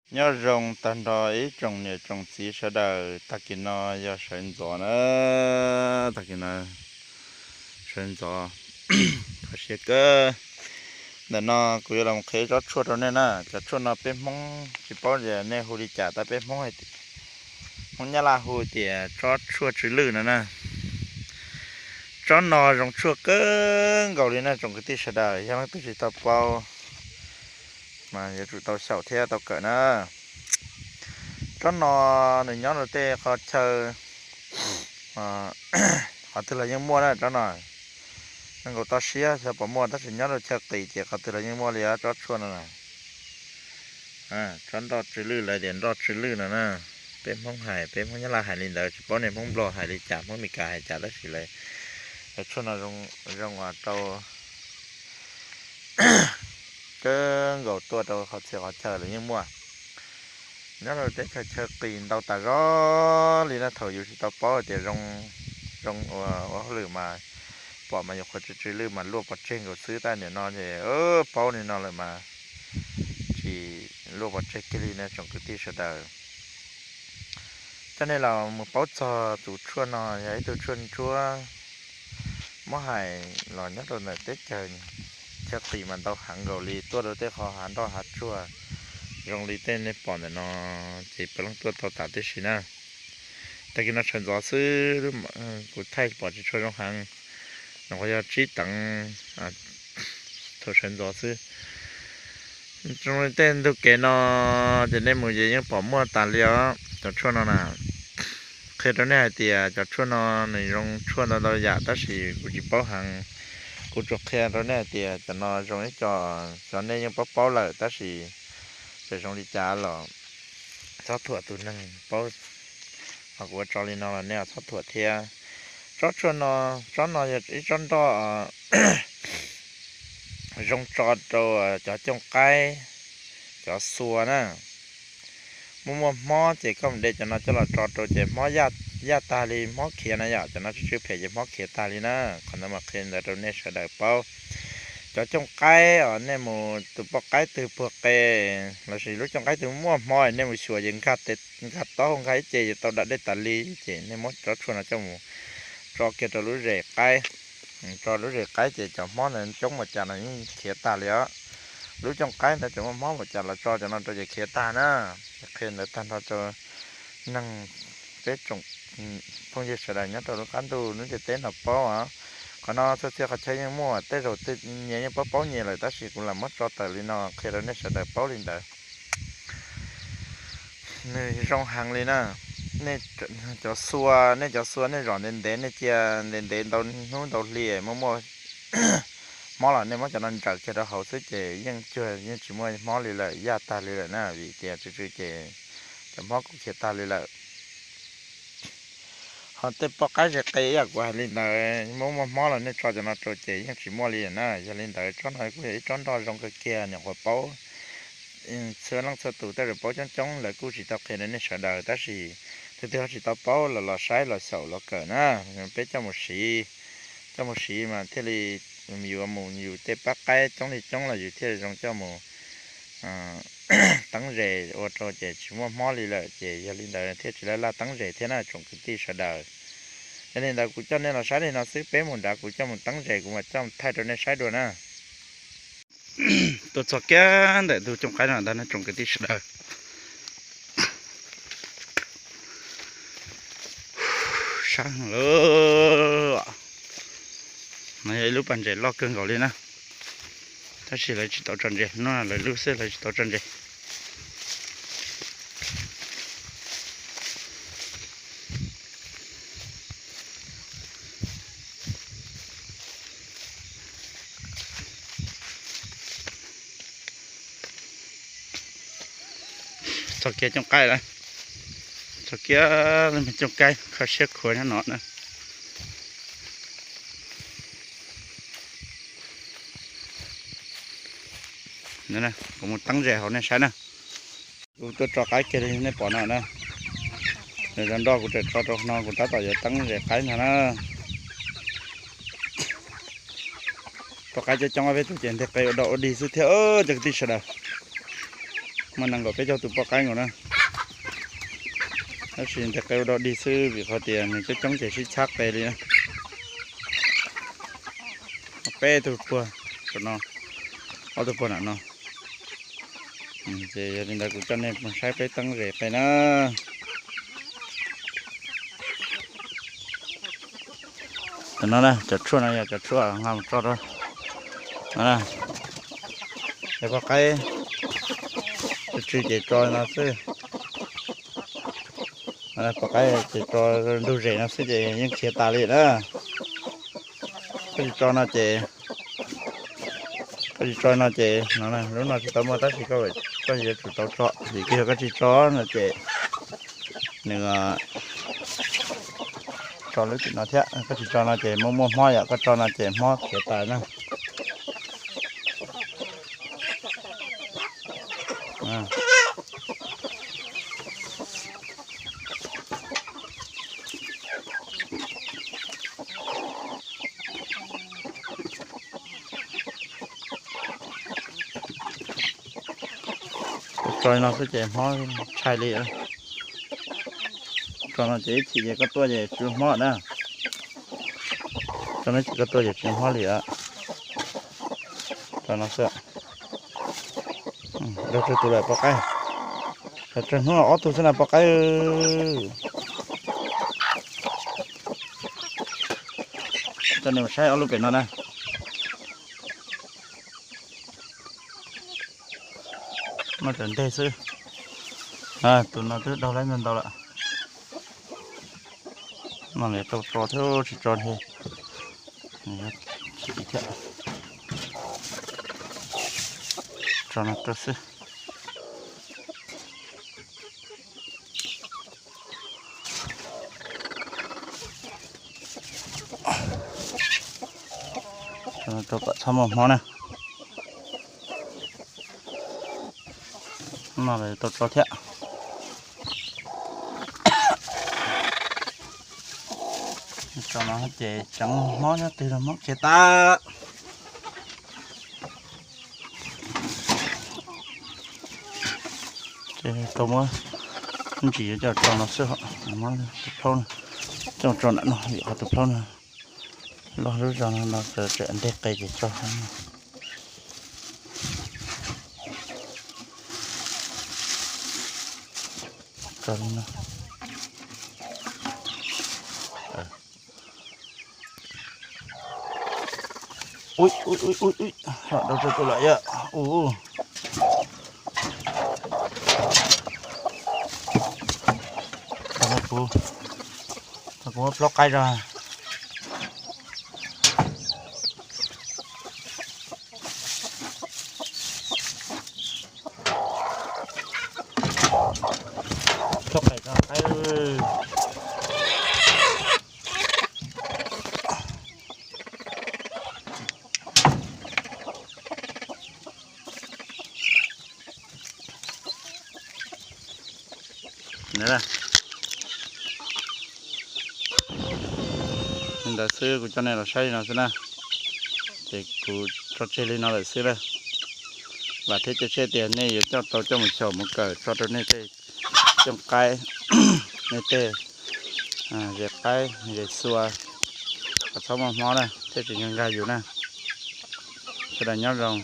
Nyob zoo tag nrho ib tsoom niam tsoom txiv sawv daws, tag kis no yog sawv ntxov na, tag kis no sawv ntxov, kho siab kawg. Ntawm no kuv yuav los qhia tsob tshuaj rau nej na. Cov tshuaj no peb Hmoob tsis paub tias nej hu li cas, tab peb Hmoob, Hmoob Nyab Laj hu tias tsob tshuaj tsw lwj no na. Tsob no zoo tshuaj kawg nkaus li na tsoom kwv tij sawv daws, yog leej twg tsis tau paub mas yuav tsum tau xyaum thiab tau kawm na. Tsob no nws nyob rau tej qhov chaw, qhov twg los yeej muaj na tsob no. Zoo nkaus toj siab xyov puas muaj, tab sis nyob rau chaw qis ces qhov twg los yeej muaj li os tsob tshuaj no na. Tsob nroj tsw lwj, lawv tias nroj tsw lwj no na. Peb Hmoob hais, peb Hmoob Nyab Laj hais li ntawd, tsis paub nej Hmoob Nplog hais li cas, Hmoob Meskas hais cas, tab sis lawv, lawv tshuaj no zoo, zoo rau kawg nkaus, tuaj rau qhov txhia qhov chaw los yeej muaj. Nyob rau teb chaws chaw qis ntau tas zog li na, thaum yus tsis tau paub tias zoo, zoo ua, ua hauj lwm mas pom mas yus qhuav tsw tsw lwj mas luaj pov tseg nkaus xwb, tab nim no ces paub li no lawm mas tsis luaj pov tseg kiag li na tsoom kwv tij sawv daws. Coj nej los mus paub txog tus tshuaj no, yog ib tug tshuaj ntsuab, muab hais los nyob rau ntawm teb chaws chaw qis mas ntau heev nkaus li, tuaj rau tej qhov hav nroj hav tsuag zoo li tej nej pom ntawm no, ces puav leej tuaj tau tas tib si na. Tag kis no sawv ntxov xwb, kuv thaij pom tsis tshua zoo heev, no qhov yog tsib teev thaum sawv ntxov xwb. Zoo li tej ntug kev no ces nej mus ces yeej pom muaj tas li os cov tshuaj no na. Qhia rau nej hais tias cov tshuaj no nws zoo tshuaj ntau ntau yam, tab sis kuv tsis paub heev. Kuv tsuas qhia rau nej hais tias cov no zoo ib co, cov nej yeej paub paub lawm, tab sis txawm zoo li cas los txhob thuam tus neeg paub, ho kuv ua tso li no los nej txhob thuam thiab. Tsob tshuaj no, tsob no yog ib tsob nroj zoo tso rau cov cooj qaib, cov xua na. Muaj muaj hmob ces koj mus de cov no coj los tso rau ces hmob yaj tag li, hmob khiav na yom, cov no tsw tsw phem ces hmob khiav tag li na. Qhov ntawd mas qhia ntawd rau nej sawv daws paub. Cov cooj qaib os, nej mus tus poj qaib twg puag qe lossis lub cooj qaib twg muaj hmob nej mus xyuas ces nkag taub hau nkag ib ce ces tau da dej tas li, ces nej muab tsob tshuaj no coj mus tso kiag rau lub zes qaib. Tso lub zes qaib ces cov hmob ntawd coob npaum cas los yeej khiav tag li os. Lub cooj qaib ntawd tseem muaj hmob npaum cas los tso cov no rau ces khiav tag na. Qhia ntawd tag nrho rau neeg, peb tsoom phooj ywg sawv daws nyob rau lub qab ntuj lub ntiaj teb no paub os. Qhov no txhua txhia qhov chaw yeej muaj, tej zaum nyias yeej paub paub nyias lawm, tab sis kuv lam muab tso tawm li no qhia rau nej sawv daws paub li ntawd. Nws zoo heev li na. Cov xua, nej cov xua nej zom ntev ntev, nej cia ntev ntev ntau hnub ntau hli muaj muaj hmob los nej muab cov no ntsaws kiag rau hauv xwb ces yeej cuag yeej tsis muaj hmob li lawm, yaj tag li lawm na, vim tias tsw tsw ces cov hmob kuj khiav tag li lawm. Ho tej poj qaib zes qe ib yam kuv hais li ntawd, muaj muaj hmob los nej tso cov no rau ces yeej tsis muaj li na. Yog li ntawd tsob no kuj yog ib tsob nroj zoo kawg kiag, nyuam qhuav paub txhua leej txhua tus tej zaum paub coob coob, lawv kuj tsis tau qhia rau nej sawv daws, tab sis tus twg ho tsis tau paub los los saib los xyaum los kawm na. Peb coj mus siv, coj mus siv mas thiaj li yus mus yus tej poj qaib coob li coob los yus thiaj zoo coj mus teeb zes ua rau ces tsis muaj hmob li lawm, ces yog li ntawd thiaj tsis laj laj teeb zes thiab na tsoom kwv tij sawv daws. Yog li ntawd kuv coj nej los saib li no xwb, peb mus nrad kuv coj mus teeb zes kuv mam coj thaij rau nej saib dua na. Tuaj txog kiag ntawm ntug cooj qaib no ntag na tsoom kwv tij sawv daws. Sab heev lawm. No yog ib lub pas ntses loj kawg nkaus li na, tab sis lawv tsis tau tso ntses, no lawv lub xwb lawv tsis tau tso ntses. Txog kiag cooj qaib lawm, txog kiag cooj qaib kho siab khuav nyob no na. Kuv mus teeb zes hauv nej saib na. Kuv tuaj tso qaib kiag li nej pom no na. Cov nroj kuv tseem tso rau no, kuv tab tom yuav teeb zes qaib no na. Poj qaib coob coob ob peb tug ces nteg qe ua dog ua dig xwb thiab cov kwv tij sawv daws. Muaj nees nkaum peb caug tus poj qaib nkaus na. Tab sis nteg qe ua dog dig xwb vim qhov tias nws coob coob ces sib txhab qe li na. Peb tug puag saum no, ob tug puag nram no. Ces yog li ntawd kuv coj nej mus saib peb teeb zes qe na. Tam no na, cov tshuaj no yog cov tshuaj nqa mus tso rau no na. Cov poj qaib tsw ces tso no xwb. Poj qaib ces tso ntug zes no xwb ces yeej khiav tas li na. Koj tsis tso no ces, koj tsis tso no ces no, lub no tsis tau muaj tab sis koj yuav tsum tau tso, vim yog koj tsis tso no ces nws tso lub tim no thiab. Koj tsis tso no ces muaj muaj hmob, yog koj tso no ces hmob khiav tas na. Tso no xwb ces hmob tshais li. Tso no ces ib chim ces koj tuaj ces tsis hmob na. Tso no ib chim koj tuaj ces tsis hmob li. Tso no xwb. Dog tsawg tus lawm poj qaib? Tsawg hnub ob tug xwb na poj qaib. Coj nej mus saib ob lub pem no na. Noj cov nteg xwb. Tus no twb daug laib ntau ntau lawm. No lawv tau tso thiab tsis tso li. Tso no rau xwb. Tso no rau kom txhob muaj hmob na. No lawv tau tso thiab. Tso no ces tseev hmob nyob twg los hmob khiav tas. Ces tau muab ntsis coj tso no xwb, muab tus plaub coj tso nram no vim qhov tus plaub no loj lub zog no no tseem nteg qe ces tso. Tso li no. Ui ui ui ui, dau tso tus lawm yom. Ua, kuv, kuv muab plaub qaib zog. Plaub qaib zog qaib. Li ntawd xwb kuv coj nej los saib li no xwb na. Ces kuv tso tseg li no lawm xwb na. Vam thiab cia siab tias nej yuav coj tau coj mus xyaum mus kawm tso rau nej tej cooj qaib, nej tej zes qaib zes xua, kom txhob muaj hmob na thiaj tsis nkag nkag yus na. Sawv daws nyob zoo.